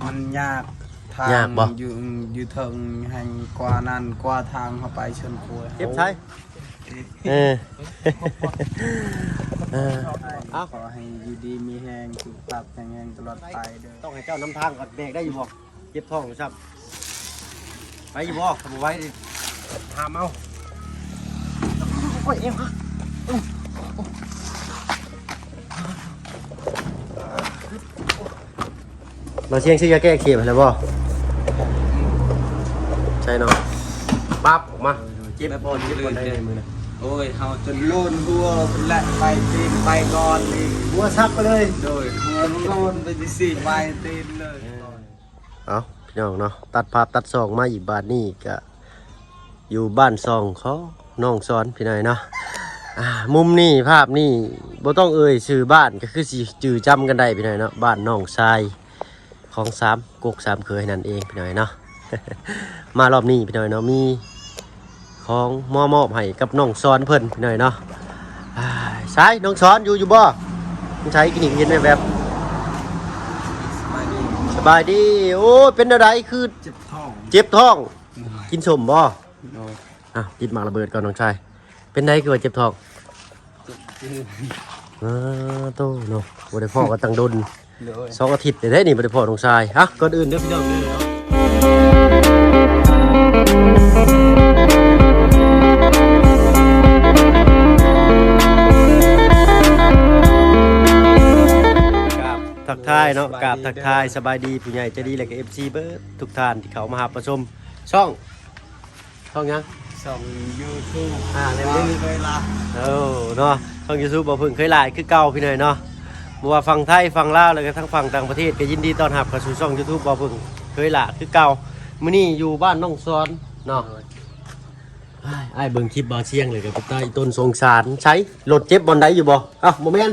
ມັນຍາກ ທາງ ຍາກບໍ່? ຢູ່ ຢູ່ເທິງແຮ່ງກວ່ານັ້ນ ກວ່າທາງເຮົາໄປສວນຄວາຍ ເຈັບໃສ? ເອີ ເອີ ເອົາ ຂໍໃຫ້ຢູ່ດີມີແຮງ ສຸຂະພາບແຂງແຮງຕະຫຼອດໄປເດີ. ຕ້ອງໃຫ້ເຈົ້ານຳທາງກ່ອນ ແບກໄດ້ຢູ່ບໍ່? ເຈັບທ້ອງຢູ່ຊ້ຳ ໄປຢູ່ບໍ່? ຄັນບໍ່ໄຫວນີ້ ຫາມເອົາ. ໂອ້ຍ ເອວ ບ່າວຊຽງຊື້ຢາແກ້ອັກເສບໃຫ້ແລ້ວບໍ່? ໃຊ່ເນາະ ປັບອອກມາ. ເຈັບບໍ່? ເຈັບບ່ອນໃດໃນມືນະ? ໂອ້ຍ ເຮົາຈົນໂລນຫົວ ແລະ ໄປຕີນໄປກ່ອນນີ້ ຫົວສັກໄປເລີຍ. ໂດຍ ຫົວໂລນໄປທີ່ສີ່ ໄປຕີນເລີຍ. ເອົາ ພີ່ນ້ອງເນາະ ຕັດພາບຕັດຊ່ອງມາອີກ ບາດນີ້ກະຢູ່ບ້ານຊ່ອງຂອງນ້ອງສອນ ພີ່ນ້ອງເນາະ. ອ່າ ມຸມນີ້ ພາບນີ້ ບໍ່ຕ້ອງເອີ່ຍຊື່ບ້ານ ກະຄືຊິຈື່ຈຳກັນໄດ້ ພີ່ນ້ອງເນາະ ບ້ານນ້ອງຊາຍ ຂອງສາມກົກສາມເຂີຍນັ້ນເອງ ພີ່ນ້ອງເນາະ. ມາລອບນີ້ ພີ່ນ້ອງເນາະ ມີ ຂອງມາມອບໃຫ້ກັບນ້ອງສອນເພິ່ນ ພີ່ນ້ອງເນາະ. ອ່າ ຊາຍ ນ້ອງສອນຢູ່ ຢູ່ບໍ່? ນ້ອງຊາຍ ກິນອີກເຫັນແວບໆ. ສະບາຍດີ ສະບາຍດີ. ໂອ້ຍ ເປັນແນວໃດ? ຄືເຈັບທ້ອງ ເຈັບທ້ອງ. ໂດຍ ກິນສົ້ມບໍ່? ໂດຍ ອ່ະ ຕິດໝາກລະເບີດກ່ອນ ນ້ອງຊາຍ. ເປັນໃດຄືວ່າເຈັບທ້ອງ? ເຈັບ ເອີ ໂຕເນາະ ບໍ່ໄດ້ພໍ້ກັນຕັ້ງດົນ. ໂດຍ ສອງອາທິດແລ້ວເດ້ນີ້ ບໍ່ໄດ້ພໍ້ນ້ອງຊາຍ. ຮະ ກ່ອນອື່ນເດີພີ່ນ້ອງເດີເນາະ ກາບທັກທາຍເນາະ ສະບາຍດີ ກາບທັກທາຍ ເດີ ສະບາຍດີຜູ້ໃຫຍ່ໃຈດີ ແລະກະເອັຟຊີເບິດທຸກທ່ານທີ່ເຂົ້າມາຮັບມາຊົມຊ່ອງ ຊ່ອງຫຍັງ? ຊ່ອງຢູທູບ ອ່າ ແມ່ນ ບ່າວເຄີຍຫຼ້າ. ໂອ້ ເນາະ ຊ່ອງຢູທູບບ່າວເພິ່ງເຄີຍຫຼ້າຄືເກົ່າ ພີ່ນ້ອງເນາະ. ບໍ່ວ່າຝັ່ງໄທ ຝັ່ງລາວ ແລ້ວກະທັງຝັ່ງຕ່າງປະເທດ ກະຍິນດີຕ້ອນຮັບເຂົ້າສູ່ຊ່ອງຢູທູບບ່າວເພິ່ງເຄີຍຫຼ້າຄືເກົ່າ. ມື້ນີ້ຢູ່ບ້ານນ້ອງສອນເນາະ. ໂດຍ ອ້າຍ ອ້າຍເບິ່ງຄລິບບ່າວຊຽງເລີຍກະເປັນຕາອີ່ຕົນສົງສານ. ໃສ ລົດເຈັບບ່ອນໃດຢູ່ບໍ່? ອ້າວ ບໍ່ແມ່ນ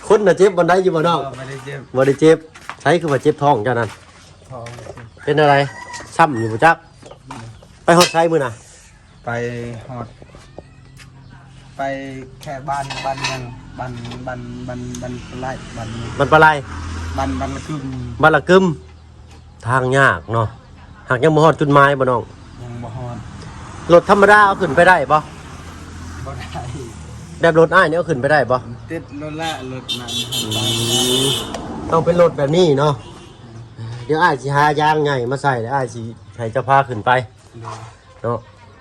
ຄົນນະເຈັບບ່ອນໃດຢູ່ບໍ່ນ້ອງ? ບໍ່ໄດ້ເຈັບ ບໍ່ໄດ້ເຈັບ. ໃສ ຄືວ່າເຈັບທ້ອງເຈົ້ານັ້ນ? ທ້ອງ ເປັນອະໄລ? ຊ້ຳຢູ່ບໍ່ຈັກ. ໄປຮອດໃສມື້ນະ? ໄປຮອດ ໄປແຄ່ບ້ານ ບ້ານຫຍັງ ບ້ານ ບ້ານ ບ້ານ ບ້ານປະໄລ ບ້ານ ບ້ານປະໄລ ບ້ານ ບ້ານລະກຶມ ບ້ານລະກຶມ. ທາງຍາກເນາະ ຫາກຍັງບໍ່ຮອດຈຸດໝາຍບໍ່ນ້ອງ? ຍັງບໍ່ຮອດ. ລົດທຳມະດາເອົາຂຶ້ນໄປໄດ້ບໍ່? ບໍ່ໄດ້. ແບບລົດອ້າຍນີ້ເອົາຂຶ້ນໄປໄດ້ບໍ່? ຕິດລົດແລ້ວ ລົດນັ້ນ. ອືມ ຕ້ອງເປັນລົດແບບນີ້ເນາະ. ດຽວອ້າຍຊິຫາຢາງໃຫຍ່ມາໃສ່ ແລ້ວອ້າຍຊິໃຫ້ເຈົ້າພາຂຶ້ນໄປ ໂດຍ ເນາະ.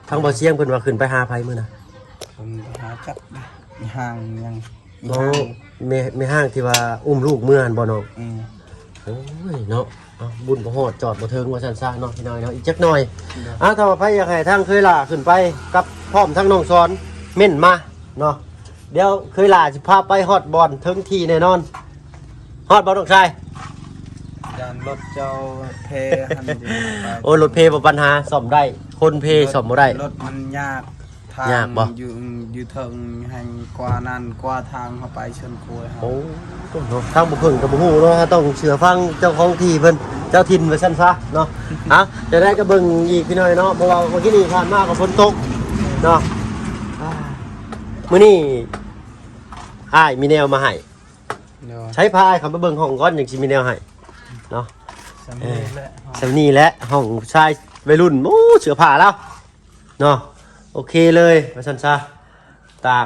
ທາງບ່າວຊຽງເພິ່ນວ່າຂຶ້ນໄປຫາໃຜມື້ນະ? ເພິ່ນຫາຈັກນະ ອີ່ຮ່າງຫຍັງ ອີ່ຮ່າງ ໂອ້ ແມ່ ແມ່ຮ່າງທີ່ວ່າອຸ້ມລູກເມືອຫັ້ນບໍ່ນ້ອງ? ອືມ ໂອ້ຍເນາະ ເອົາ ບຸນບໍ່ຮອດຈອດບໍ່ເຖິງວ່າຊັ້ນຊະເນາະ ພີ່ນ້ອງເນາະ. ອີກຈັກໜ່ອຍ ໂດຍ ອ່າ ຖ້າວ່າໃຜຢາກໃຫ້ທາງເຄີຍຫຼ້າຂຶ້ນໄປກັບພ້ອມທັງນ້ອງສອນ ເມັ້ນມາເນາະ. ດຽວເຄີຍຫຼ້າຊິພາໄປຮອດບ່ອນເຖິງທີ່ແນ່ນອນ. ຮອດບໍ່ນ້ອງຊາຍ? ຢ້ານລົດເຈົ້າເພຫັ້ນ. ໂອ້ ລົດເພບໍ່ປັນຫາ ສ້ອມໄດ້ ຄົນເພສ້ອມບໍ່ໄດ້. ລົດມັນຍາກ ທາງ ຍາກບໍ່? ຢູ່ ຢູ່ເທິງແຮ່ງກວ່ານັ້ນ ກວ່າທາງເຮົາໄປສວນຄວາຍເຮົາ. ໂອ້ ທາງບໍ່ເພິ່ງກະບໍ່ຮູ້ເນາະ ເຮົາຕ້ອງເຊື່ອຟັງເຈົ້າຂອງທີ່ເພິ່ນ ເຈົ້າຖິ່ນວ່າຊັ້ນຊະເນາະ. ເອົາ ຈັ່ງໃດກະເບິ່ງອີກ ພີ່ນ້ອງເນາະ ເພາະວ່າມື້ກີ້ນີ້ຜ່ານມາກະຝົນຕົກເນາະ. ອ່າ ມື້ນີ້ອ້າຍມີແນວມາໃຫ້. ໂດຍ ໃຊ້ພາອ້າຍເຂົ້າໄປເບິ່ງຫ້ອງກ່ອນ ຈັ່ງຊິມີແນວໃຫ້ເນາະ. ສ່ຳນີ້ແຫຼະ ເອີ ສ່ຳນີ້ແຫຼະ ຫ້ອງຊາຍໄວລຸ້ນ. ໂອ້ ເສື້ອຜ້າລາວເນາະ ໂອເຄເລີຍວ່າຊັ້ນຊະ. ຕາກ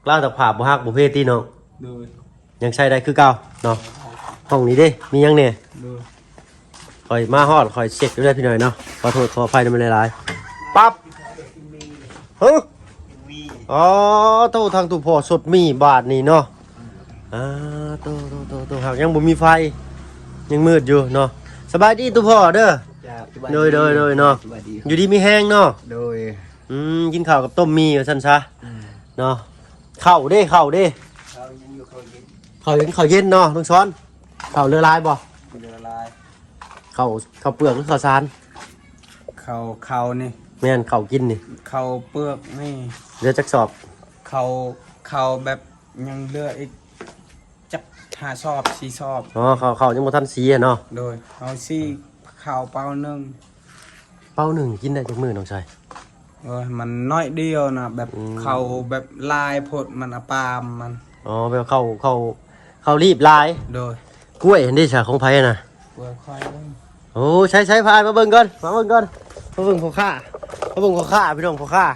ລາວຕາກຜ້າບໍ່ຫັກບໍ່ເພຕິນ້ອງ. ໂດຍ ຍັງໃຊ້ໄດ້ຄືເກົ່າເນາະ. ຫ້ອງນີ້ເດ້ ມີຫຍັງແດ່? ໂດຍ ຂ້ອຍມາຮອດຂ້ອຍເຊັກຢູ່ເດ້ພີ່ນ້ອງເນາະ ຂໍໂທດຂໍອະໄພນຳຫຼາຍໆ. ປັບ ຮະ ອໍ ໂຕ ທາງຕູ້ພໍ່ສົດມີບາດນີ້ເນາະ. ອ່າ ໂຕ ໂຕ ໂຕ ໂຕ ຫາກຍັງບໍ່ມີໄຟ ຍັງມືດຢູ່ເນາະ. ສະບາຍດີຕູ້ພໍ່ເດີ. ໂດຍ ໂດຍ ໂດຍເນາະ ຢູ່ດີມີແຮງເນາະ. ໂດຍ ອືມ ກິນເຂົ້າກັບຕົ້ມໝີ່ວ່າຊັ້ນຊະ ອືມ ເນາະ. ເຂົ້າເດ້ ເຂົ້າເດ້ ເຂົ້າຍັງຢູ່ ເຂົ້າເຢັນ ເຂົ້າເຢັນ ເຂົ້າເຢັນເນາະ ນ້ອງສອນ. ເຂົ້າເຫຼືອຫຼາຍບໍ່? ເຫຼືອຫຼາຍ. ເຂົ້າ ເຂົ້າເປືອກຫຼືເຂົ້າສານ? ເຂົ້າ ເຂົ້ານີ້ ແມ່ນ ເຂົ້າກິນນີ້ ເຂົ້າເປືອກນີ້. ເຫຼືອຈັກສອບ? ເຂົ້າ ເຂົ້າແບບຍັງເຫຼືອອີກຈັກຫ້າສອບ ສີ່ສອບ. ອໍ ເຂົ້າ ເຂົ້າຍັງບໍ່ທັນສີຫັ້ນເນາະ. ໂດຍ ເຮົາສີເຂົ້າເປົາໜຶ່ງ. ເປົາໜຶ່ງກິນໄດ້ຈັກມື້ນ້ອງຊາຍ? ໂອ້ຍ ມັນໜ້ອຍດຽວນະ ແບບ ອືມ ເຂົ້າແບບຫຼາຍໂພດ ມັນອາປາມມັນ. ອໍ ແບບເຂົ້າ ເຂົ້າ ເຂົ້າລີບຫຼາຍ. ໂດຍ ກ້ວຍຫັ້ນເດຊະ ຂອງໃຜຫັ້ນນະ? ກວຍຄວາຍເບິ່ງ ໂອ້ ໃສໆ ພາອ້າຍມາເບິ່ງກ່ອນ ມາເບິ່ງກ່ອນ ມາເບິ່ງພໍ່ຄ້າ ມາເບິ່ງພໍ່ຄ້າ ພີ່ນ້ອງ ພໍ່ຄ້າ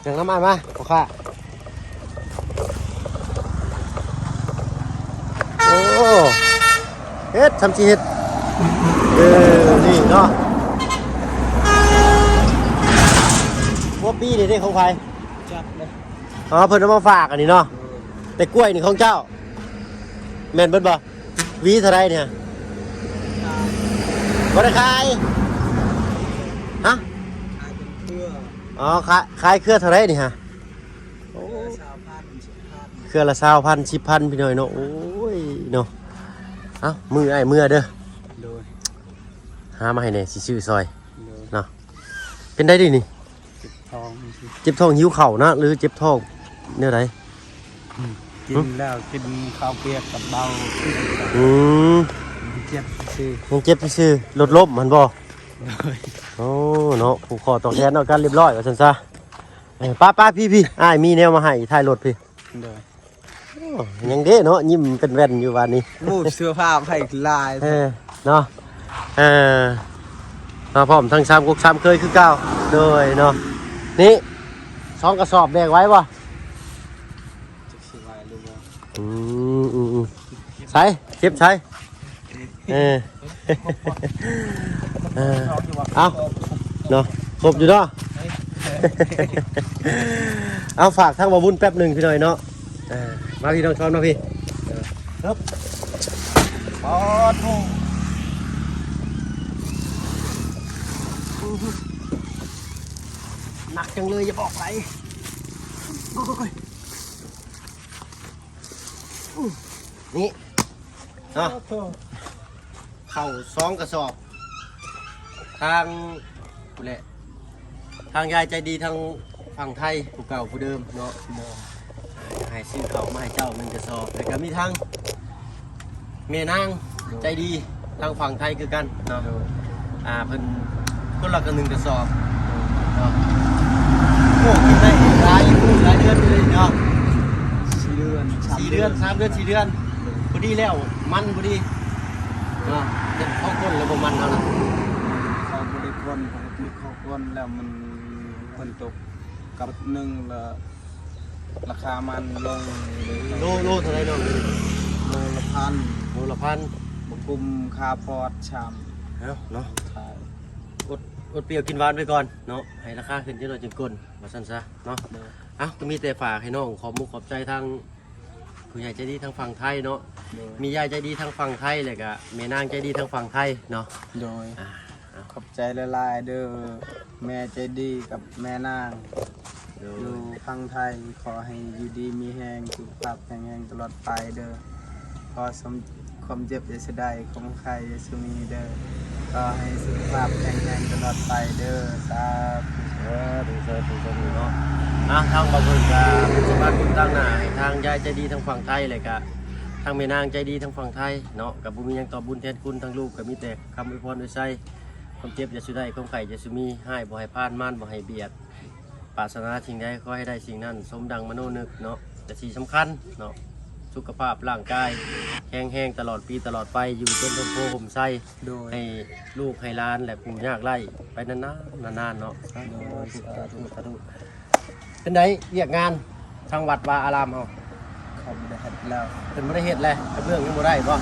ຫຍັງນຳອ້າຍມາ ພໍ່ຄ້າ. ໂອ້ ເຮັດ ຊ່ຳຊິເຮັດ ເອີ ນີ້ເນາະ ຫົວປີນີ້ເດ້ ຂອງໃຜ? ຈັກເດ້ ອໍ ເພິ່ນເອົາມາຝາກອັນນີ້ເນາະ ແຕ່ກ້ວຍນີ້ຂອງເຈົ້າ ແມ່ນເບິດບໍ່? ຫວີເທົ່າໃດນີ້? ບໍ່ໄດ້ຂາຍ ຮະ? ຂາຍເປັນເຄືອ ອໍ ຂາຍ ຂາຍເຄືອເທົ່າໃດນີ້ຮະ? ໂອ້ ເຄືອລະຊາວພັນ ສິບພັນ ເຄືອລະຊາວພັນ ສິບພັນ ພີ່ນ້ອງເນາະ ໂອ້ຍເນາະ ເອົ້າ ມື້ອ້າຍເມືອເດີ ໂດຍ ຫາມາໃຫ້ແດ່ ຊິຊື້ຊ່ອຍ ໂດຍ ເນາະ ເປັນໃດດີນີ້? ເຈັບທ້ອງ ເຈັບທ້ອງຫິວເຂົ້ານະ ຫຼືເຈັບທ້ອງແນວໃດ? ອືມ ກິນແລ້ວ ກິນເຂົ້າປຽກກັບເບົາ ອືມ ເຈັບຊື່ໆ ຍັງເຈັບຊື່ໆ ລົດລົ້ມຫັ້ນບໍ່? ໂດຍ ໂອ້ ເນາະ ຜູກຄໍຕໍ່ແຂນເອົາກັນລຽບຮ້ອຍວ່າຊັ້ນຊະ ເອີ ໄປໆ ພີ່ໆ ອ້າຍມີແນວມາໃຫ້ທ້າຍລົດພີ້ ໂດຍ ໂອ້ ຍັງເດ້ເນາະ ຍິ້ມເປັນແວ່ນຢູ່ບາດນີ້ ໂອ້ ເສື້ອຜ້າໃຫ້ຫຼາຍ ເອີ ເນາະ ເອີ ມາພ້ອມທັງສາມກົກສາມເຄີຍຄືເກົ່າ ໂດຍເນາະ ນີ້ ສອງກະສອບແບກໄຫວບໍ່? ຈັກຊິໄຫວຫຼືບໍ່ ອືມ ອືມ ອືມ ໃສ ເກັບໃສ ເອີ ເອີ ເອົາ ເນາະ ຄົບຢູ່ເນາະ ເອົາ ຝາກທາງບ່າວບຸນແປັບໜຶ່ງ ພີ່ນ້ອງເນາະ ເອີ ມາພີ່ ນ້ອງຊອນ ມາພີ່ ເອີ ເອີ ປອດໂທ້ ໜັກຈັງເລີຍ ຢ່າບອກໄຫຼ ໂອ້ຍ ນີ້ ເນາະ ໂອ້ໂຫ ເຂົ້າສອງກະສອບ ທາງ ພຸ້ນແຫຼະ ທາງຍາຍໃຈດີທາງຝັ່ງໄທ ຜູ້ເກົ່າຜູ້ເດີມເນາະ ໃຫ້ຊື້ເຂົ້າມາໃຫ້ເຈົ້າໜຶ່ງກະສອບ ແລ້ວກະມີທາງ ແມ່ນາງໃຈດີທາງຝັ່ງໄທຄືກັນເນາະ ໂດຍ ອ່າ ເພິ່ນຄົນລະກະໜຶ່ງກະສອບ ໂດຍ ເນາະ ໂອ້ ກິນໄດ້ຫຼາຍມື້ຫຼາຍເດືອນຢູ່ເດເນາະ ສີ່ເດືອນ ສາມເດືອນ ສີ່ເດືອນ ສາມເດືອນ ສີ່ເດືອນ ໂດຍ ພໍດີແລ້ວ ມັນພໍດີເນາະ ເຮັດເຂົ້າກົ້ນແລ້ວບໍ່ມັນເຮົານະ ເຂົາບໍ່ໄດ້ກ້ນ ເຂົາບໍ່ໄດ້ກ້ນແລ້ວມັນ ມັນຕົກກັບໜຶ່ງລະ ລາຄາມັນລົງ ໂລ ໂລເທົ່າໃດນ້ອງ? ໂລລະພັນ ໂລລະພັນ ບໍ່ກຸ້ມຄ່າພອດຊ້ຳ ເອົາເນາະ ຂາຍ ອົດ ອົດປ່ຽວກິນຫວານໄປກ່ອນເນາະ ໃຫ້ລາຄາຂຶ້ນຈັກໜ້ອຍຈຶ່ງກົ້ນ ວ່າຊັ້ນຊະເນາະ ໂດຍ ເອົ້າ ກໍມີແຕ່ຝາກໃຫ້ນ້ອງຂອບມຸກຂອບໃຈທາງຜູ້ໃຫຍ່ໃຈດີທາງຝັ່ງໄທເນາະ ໂດຍ ມີຍາຍໃຈດີທາງຝັ່ງໄທ ແລ້ວກະແມ່ນາງໃຈດີທາງຝັ່ງໄທເນາະ ໂດຍ ອ່າ ຂອບໃຈຫຼາຍໆເດີ ແມ່ໃຈດີກັບແມ່ນາງ ໂດຍ ຢູ່ຝັ່ງໄທ ຂໍໃຫ້ຢູ່ດີມີແຮງ ສຸຂະພາບແຂງແຮງຕະຫຼອດໄປເດີ ຂໍສົມຄວາມເຈັບຢ່າເສຍດາຍ ຄວາມໄຂ້ຢ່າສູ່ມີເດີ ຂໍໃຫ້ສຸຂະພາບແຂງແຮງຕະຫຼອດໄປເດີ ສາທຸ ສາທຸ ສາທຸ ສາທຸເນາະ ອ່າ ທາງບ່າວເພິ່ນກະເປັນສະພານບຸນຕາງໜ້າໃຫ້ທາງຍາຍໃຈດີທາງຝັ່ງໄທ ແລ້ວກະທາງແມ່ນາງໃຈດີທາງຝັ່ງໄທເນາະ ກະບໍ່ມີຫຍັງຕອບບຸນແທນຄຸນ ທາງລູກກະມີແຕ່ຄຳອວຍພອນອວຍໄຊ ຄວາມເຈັບຢ່າສູ່ໄດ້ ຄວາມໄຂ້ຢ່າສູ່ມີ ຮ້າຍບໍ່ໃຫ້ຜ່ານ ມານບໍ່ໃຫ້ບຽດ ປາດຖະໜາສິ່ງໃດຂໍໃຫ້ໄດ້ສິ່ງນັ້ນ ສົມດັ່ງມະໂນນຶກເນາະ ແລະທີ່ສຳຄັນເນາະ ສຸຂະພາບຮ່າງກາຍແຂງແຮງຕະຫຼອດປີຕະຫຼອດໄປ ຢູ່ເປັນຮົ່ມໂພຮົ່ມໄຊ ໂດຍ ໃຫ້ລູກໃຫ້ຫຼານ ແລະຜູ້ຍາກໄຮ້ໄປນານໆ ນານໆເນາະ ໂດຍ ສາທຸ ສາທຸ ສາທຸ ເປັນໃດວຽກງານທາງວັດວາອາລາມເຮົາ? ເຂົາບໍ່ໄດ້ເຮັດແລ້ວ ເພິ່ນບໍ່ໄດ້ເຮັດແລ້ວ ກະເບື້ອງຍັງບໍ່ໄດ້ບໍ່?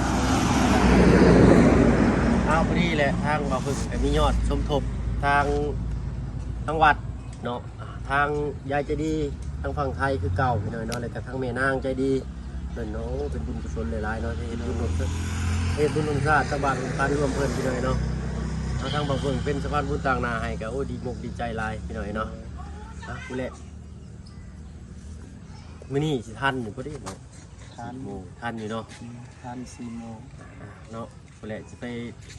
ອ້າວ ພໍດີແຫຼະ ທາງບ່າວເພິ່ນກະມີຍອດສົມທົບທາງ ທາງວັດເນາະ ທາງຍາຍໃຈດີທາງຝັ່ງໄທຄືເກົ່າພີ່ນ້ອງເນາະ ແລ້ວກະທາງແມ່ນາງໃຈດີເພິ່ນເນາະ ເປັນບຸນກຸສົນຫຼາຍໆເນາະ ທີ່ເຮັດບຸນຮ່ວມ ເຮັດບຸນຮ່ວມຊາດຊາວບ້ານອົງການລວມເພິ່ນພີ່ນ້ອງເນາະ ເອົາ ທາງບ່າວເພິ່ນເປັນສະພານບຸນຕາງໜ້າໃຫ້ ກະໂອ້ ດີອົກດີໃຈຫຼາຍພີ່ນ້ອງເນາະ ອ່ະ ພຸ້ນແຫຼະ ມື້ນີ້ຊິທັນຢູ່ບໍ່ເດເນາະ? ທັນ ສີ່ໂມງ ທັນຢູ່ເນາະ ອືມ ທັນ ສີ່ໂມງ ອ່າ ເນາະ ພຸ້ນແຫຼະ ຊິໄປ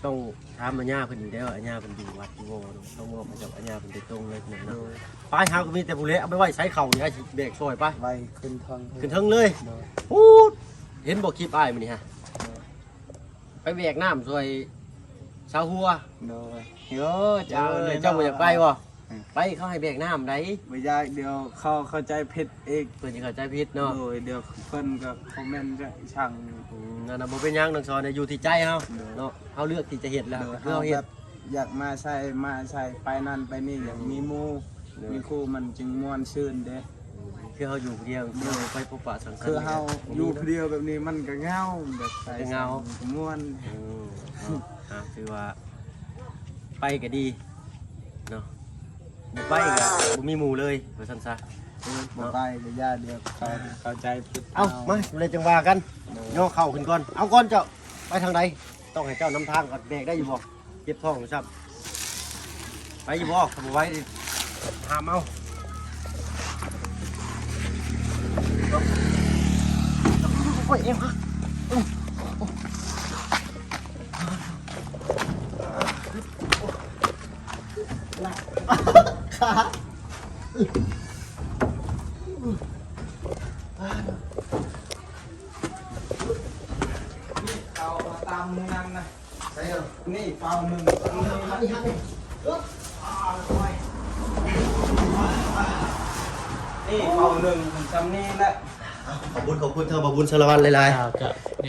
ຕ້ອງຖາມອາຍາເພິ່ນອີກແລ້ວ ອາຍາເພິ່ນຢູ່ວັດຢູ່ບໍ່ເນາະ ຕ້ອງມອບໃຫ້ກັບອາຍາເພິ່ນໂດຍຕົງເລີຍເນາະ ໂດຍ ໄປ ເຮົາກະມີແຕ່ພຸ້ນແຫຼະ ເອົາໄປໄວ້ໃສເຂົ້ານີ້ ໃຫ້ຊິແບກຊ່ອຍໄປ ໄວ້ຂຶ້ນເທິງ ຂຶ້ນເທິງເລີຍ ໂດຍ ໂອ້ ເຫັນບໍ່ຄລິບອ້າຍມື້ນີ້ຮະ ໂດຍ ໄປແບກນ້ຳຊ່ອຍຊາວຫົວ ໂດຍ ເອີ ເຈົ້າ ເຈົ້າບໍ່ຢາກໄປບໍ່? ໄປເຂົາໃຫ້ແບກນ້ຳໃດ. ບໍ່ຢາກ ດຽວເຂົາເຂົ້າໃຈຜິດອີກ. ເພິ່ນຊິເຂົ້າໃຈຜິດເນາະ. ໂດຍ ດຽວເພິ່ນກໍຄອມເມັນຈະຊັງ. ອືມ ນັ້ນນະ ບໍ່ເປັນຫຍັງ ນ້ອງສອນ ຢູ່ທີ່ໃຈເຮົາ. ໂດຍ ເນາະ ເຮົາເລືອກທີ່ຈະເຮັດແລ້ວ. ໂດຍ ຄືເຮົາເຮັດ ເຮົາແບບຢາກມາໃສ່ ມາໃສ່ ໄປນັ້ນໄປນີ້ ໂດຍ ຢາກມີໝູ່ ໂດຍ ມີຄູ່ ມັນຈຶ່ງມ່ວນຊື່ນເດ້. ອືມ ຄືເຮົາຢູ່ຜູ້ດຽວ ໂດຍ ໄປພົບປະສັງສັນ ຄືເຮົາຢູ່ຜູ້ດຽວແບບນີ້ ມັນກໍເຫງົາ ແບບໃສ່ ມັນກໍເຫງົາ ສັນກໍມ່ວນ. ເອີ ເນາະ ອ່າ ຖືວ່າໄປກໍດີເນາະ. ບໍ່ໄປກໍບໍ່ມີໝູ່ເລີຍ ວ່າຊັ້ນຊະ. ເອີ ບໍ່ໄປກໍຢ່າ ດຽວເຂົາເຂົ້າໃຈຜິດ. ເອົາ ເອົາ ມາ ແລ້ວຈັ່ງວ່າກັນ. ໂດຍ ຍໍເຂົ້າຂຶ້ນກ່ອນ. ເອົາກ່ອນເຈົ້າ ໄປທາງໃດ? ຕ້ອງໃຫ້ເຈົ້ານຳທາງກ່ອນ. ແບກໄດ້ຢູ່ບໍ່? ເຈັບທ້ອງຢູ່ຊ້ຳ. ໄປຢູ່ບໍ່? ຄັນບໍ່ໄຫວ ຫ້າມເອົາ. ໂອ້ຍ ເອວ ເອົາມາຕຳນັ້ນນະ. ໃສ່ເດີ ນີ້ເປົາໜຶ່ງ ນີ້ເປົາໜຶ່ງ ສ່ຳນີ້ແຫຼະ. ຂອບຄຸນ ຂອບຄຸນທາງບ່າວບຸນສາລະວັນຫຼາຍໆ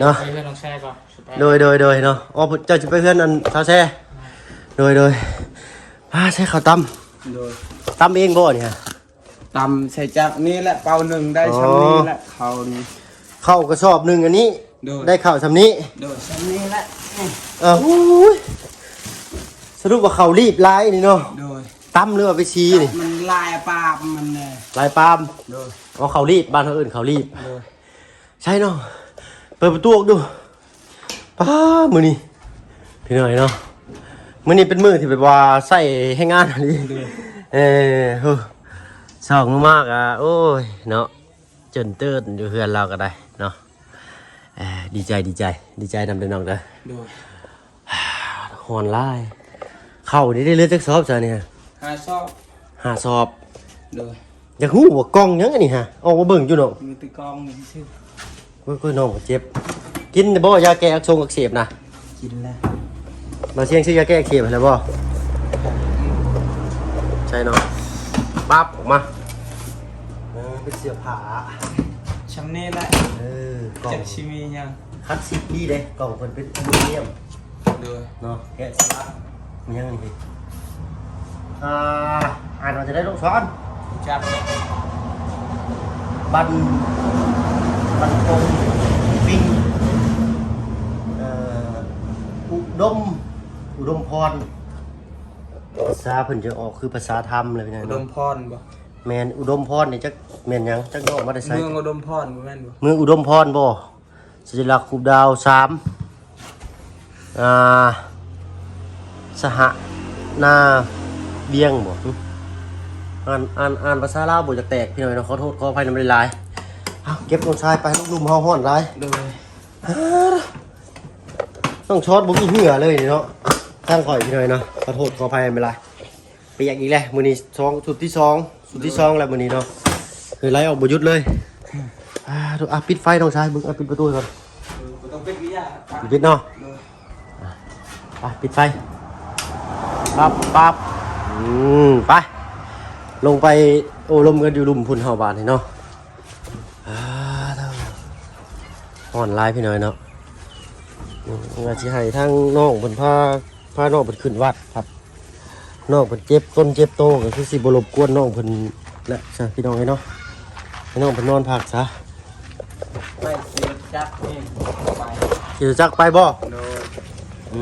ເນາະ. ໄປເຮືອນນ້ອງແຊກ່ອນ. ໂດຍ ໂດຍ ໂດຍເນາະ. ອໍ ເຈົ້າຊິໄປເຮືອນອັນສາວແຊ. ໂດຍ ໂດຍ. ອ່າ ໃສ່ເຂົ້າຕຳ. ໂດຍ ຕຳເອງບໍ່ນີ້? ຕຳໃສ່ຈັກນີ້ແຫຼະ ເປົາໜຶ່ງໄດ້ ອໍ ສ່ຳນີ້ແຫຼະ. ເຂົ້ານີ້ ເຂົ້າກະສອບໜຶ່ງອັນນີ້. ໂດຍ ໄດ້ເຂົ້າສ່ຳນີ້. ໂດຍ ສ່ຳນີ້ແຫຼະ. ເອີ ໂອ້ຍ ສະຫຼຸບວ່າເຂົ້າລີບຫຼາຍນີ້ເນາະ. ໂດຍ ຕຳຫຼືວ່າໄປສີນີ້? ມັນຫຼາຍປາມມັນແຫຼະ ຫຼາຍປາມ. ໂດຍ ເອົາເຂົ້າລີບ ບ້ານເຮົາເອີ້ນເຂົ້າລີບ. ໂດຍ ໃສ່ນ້ອງ ເປີດປະຕູອອກດູ. ປ້າ ມື້ນີ້ ພີ່ນ້ອງເນາະ ມື້ນີ້ເປັນມື້ທີ່ແບບວ່າໃຊ້ແຮງງານອີ່ຫຼີ. ໂດຍ ເອີ ໂຫ ຊອກມາກະ ໂອ້ຍເນາະ ຈົນເຕີນຢູ່ເຮືອນລາວກໍໄດ້ເນາະ. ເອີ ດີໃຈ ດີໃຈ ດີໃຈນຳເດີນ້ອງເດີ. ໂດຍ ຮ້ອນຫຼາຍ. ເຂົ້ານີ້ໄດ້ເຫຼືອຈັກສອບຊະນີ້? ຫ້າສອບ ຫ້າສອບ. ໂດຍ ຢາກຮູ້ວ່າກ່ອງຫຍັງອັນນີ້ຫະ? ອອກມາເບິ່ງຢູ່ເນາະ. ມີແຕ່ກ່ອງນີ້ຊື່. ໂອ້ຍ ໂອ້ຍ ນ້ອງກໍເຈັບ. ກິນແລ້ວບໍ່ ຢາແກ້ອັກສົງອັກເສບນະ? ກິນແລ້ວ. ບ່າວຊຽງຊື້ຢາແກ້ອັກເສບໃຫ້ແລ້ວບໍ່? ໃສ່ເນາະ. ປັບ ອອກມາ. ເອີ ເປັນເສື້ອຜ້າ ຊ່ຳນີ້ແຫຼະ. ເອີ ກ່ອງ ຈັກຊິມີຫຍັງ. ຄັດຊິບດີເດ້ ກ່ອງເພິ່ນເປັນອາລູມະນຽມ. ໂດຍ ເນາະ ແກະສະຫຼັກ ມີຫຍັງນີ້? ອ່າ ອ່ານວ່າຈະໄດ້ລູກສອນ ຈັກ ບັນ ບັນຄົງ ປິງ ເອີ ອຸດົມ ອຸດົມພອນ. ພາສາເພິ່ນຈະອອກຄືພາສາທຳເລີຍພີ່ນ້ອງເນາະ. ອຸດົມພອນບໍ່? ແມ່ນ ອຸດົມພອນນີ້ຈັກແມ່ນຫຍັງ? ຈັກອອກມາແຕ່ໃສ? ເມືອງອຸດົມພອນບໍ່ແມ່ນບໍ່? ເມືອງອຸດົມພອນບໍ່? ສັນຍະລັກຮູບດາວ ສາມ ອ່າ ສະຫະນາວຽງບໍ່? ອ່ານ ອ່ານ ອ່ານພາສາລາວບໍ່ຢາກແຕກ ພີ່ນ້ອງເນາະ ຂໍໂທດຂໍອະໄພນຳຫຼາຍໆ. ເອົາ ເກັບນ້ອງຊາຍໄປ ລູກໜຸ່ມເຮົາຮ້ອນຫຼາຍ. ໂດຍ ນ້ອງຊອດບໍ່ມີເຫື່ອເລີຍເນາະ ທາງຂ້ອຍ ພີ່ນ້ອງເນາະ ຂໍໂທດຂໍອະໄພນຳຫຼາຍ. ປຽກອີກແລ້ວ ມື້ນີ້ສອງ ຊຸດທີສອງ ຊຸດທີສອງແລ້ວມື້ນີ້ເນາະ ຄືໄລ່ອອກບໍ່ຢຸດເລີຍ. ອ່າ ອ່າ ປິດໄຟນ້ອງຊາຍ ເບິ່ງ ອ່າ ປິດປະຕູກ່ອນ. ເອີ ບໍ່ຕ້ອງປິດກໍຢ່າ ປິດເນາະ. ໂດຍ ອ່າ ໄປ ປິດໄຟ ປັບ ປັບ ອືມ ໄປ ລົງໄປໂອ້ລົມກັນຢູ່ລຸ່ມພຸ້ນເຮົາບາດນີ້ເນາະ. ອ່າ ຮ້ອນຫຼາຍພີ່ນ້ອງເນາະ. ອືມ ວ່າຊິໃຫ້ທາງນ້ອງເພິ່ນພາ ພານ້ອງເພິ່ນຂຶ້ນວັດ ພັດນ້ອງເພິ່ນເຈັບຕົນເຈັບໂຕ ກໍຄືຊິບໍ່ລົບກວນນ້ອງເພິ່ນແຫຼະຊະ ພີ່ນ້ອງເອີຍເນາະ ໃຫ້ນ້ອງເພິ່ນນອນພັກຊະ. ໄປຂີ່ລົດຈັກນີ້ໄປ ຂີ່ລົດຈັກໄປບໍ່? ໂດຍ ອື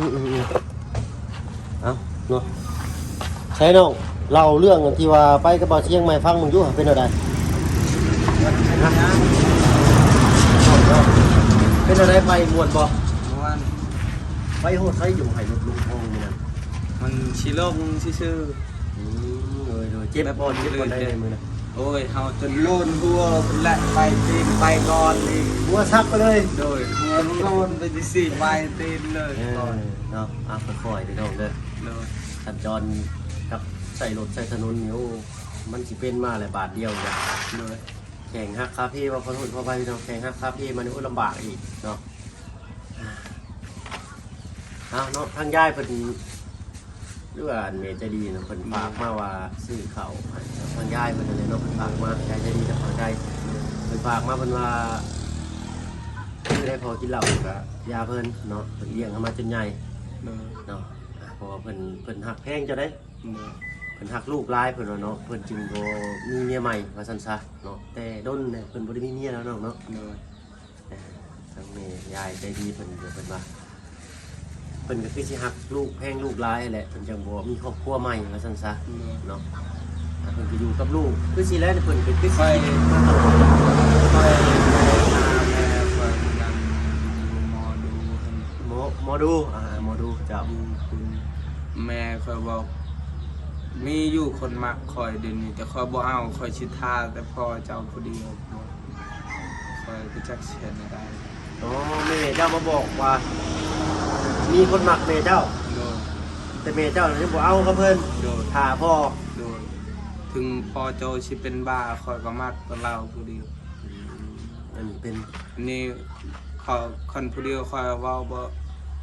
ມ ອືມ ອືມ ເອົາເນາະ ໃສນ້ອງ ເລົ່າເລື່ອງທີ່ວ່າໄປກັບບ່າວຊຽງໃໝ່ຟັງເບິ່ງດູ ເປັນແນວໃດ? ເປັນແນວໃດ ໄປມ່ວນບໍ່? ມ່ວນ. ໄປຮອດໃສ ຢູ່ໃຫ້ລົດລົງຫ້ອງມື້ນັ້ນ? ມັນຊິລົງຊື່ໆ. ອືມ ໂດຍໆ ເຈັບບໍ່? ເຈັບປານໃດມື້ນັ້ນ? ໂອ້ຍ ເຮົາຈົນໂລນຫົວ ແລະ ໄປຕີນໄປກ່ອນນີ້ ຫົວສັກໄປເລີຍ. ໂດຍ ຫົວໂລນໄປທີ່ສີ່ໄປຕີນເລີຍ. ເອີ ເນາະ ອ່ະ ຄ່ອຍໆ ເດີນ້ອງເດີ. ໂດຍ ສັນຈອນກັບໃຊ້ລົດໃຊ້ຖະໜົນນີ້ ໂອ້ ມັນຊິເປັນມາແຫຼະບາດດຽວນີ້. ໂດຍ ແຂ້ງຫັກຂາເພວ່າ ຂໍໂທດຂໍອະໄພພີ່ນ້ອງ ແຂ້ງຫັກຂາເພມານີ້ ໂອ້ ລຳບາກອີກເນາະ. ເອົາເນາະ ທາງຍາຍເພິ່ນ ຫຼືວ່າອັນແມ່ໃຈດີເນາະ ເພິ່ນຝາກມາວ່າຊື້ເຂົ້າໃຫ້ທາງຍາຍເພິ່ນນັ້ນແຫຼະເນາະ ເພິ່ນຝາກມາ ຍາຍໃຈດີຈາກຝັ່ງໄທ ເພິ່ນຝາກມາ ເພິ່ນວ່າ ຊື້ໄດ້ພໍກິນເຫຼົ້າ ກະຢ່າເພິ່ນເນາະ ເພິ່ນລ້ຽງເຮົາມາຈົນໃຫຍ່ ໂດຍ ເນາະ ອ່າ ເພາະວ່າເພິ່ນ ເພິ່ນຮັກແພງເຈົ້າເດ້ ໂດຍ ເພິ່ນຮັກລູກຫຼາຍ ເພິ່ນວ່າເນາະ ເພິ່ນຈຶ່ງບໍ່ມີເມຍໃໝ່ ວ່າຊັ້ນຊະເນາະ ແຕ່ດົນແຫຼະ ເພິ່ນບໍ່ໄດ້ມີເມຍແລ້ວເນາະ ໂດຍ ເອີ ທາງແມ່ຍາຍໃຈດີເພິ່ນ ເພິ່ນວ່າ ເພິ່ນກໍຄືຊິຮັກລູກ ແພງລູກຫຼາຍແຫຼະ ເພິ່ນຈັ່ງບໍ່ມີຄອບຄົວໃໝ່ ວ່າຊັ້ນຊະ ໂດຍ ເນາະ ອ່າ ເພິ່ນກໍຢູ່ກັບລູກ ຄືຊິແລ້ວ ເພິ່ນກໍຄືຊິ ຂ້ອຍ ຂ້ອຍໄດ້ຖາມແລ້ວ ຂ້ອຍນັ້ນ ໝໍດູຫັ້ນ ໝໍ ໝໍດູ ອ່າ ໝໍດູ ເຈົ້າ ຢູ່ພຸ້ນ ແມ່ຂ້ອຍບອກ ມີຢູ່ຄົນມັກຂ້ອຍດຽວນີ້ ແຕ່ຂ້ອຍບໍ່ເອົາ ຂ້ອຍຊິຖ້າແຕ່ພໍ່ເຈົ້າຜູ້ດຽວ. ຂ້ອຍກໍຈັກຊິເຮັດແນວໃດ. ອໍ ແມ່ເຈົ້າມາບອກວ່າ ມີຄົນມັກແມ່ເຈົ້າ? ໂດຍ. ແຕ່ແມ່ເຈົ້າຍັງບໍ່ເອົາກັບເພິ່ນ? ໂດຍ. ຖ້າພໍ່? ໂດຍ. ເຖິງພໍ່ເຈົ້າຊິເປັນບ້າ ຂ້ອຍກໍມັກແຕ່ລາວຜູ້ດຽວ. ອືມ ອັນນີ້ເປັນ ອັນນີ້ ເຂົາ ຄັນຜູ້ດຽວຂ້ອຍເວົ້າບໍ່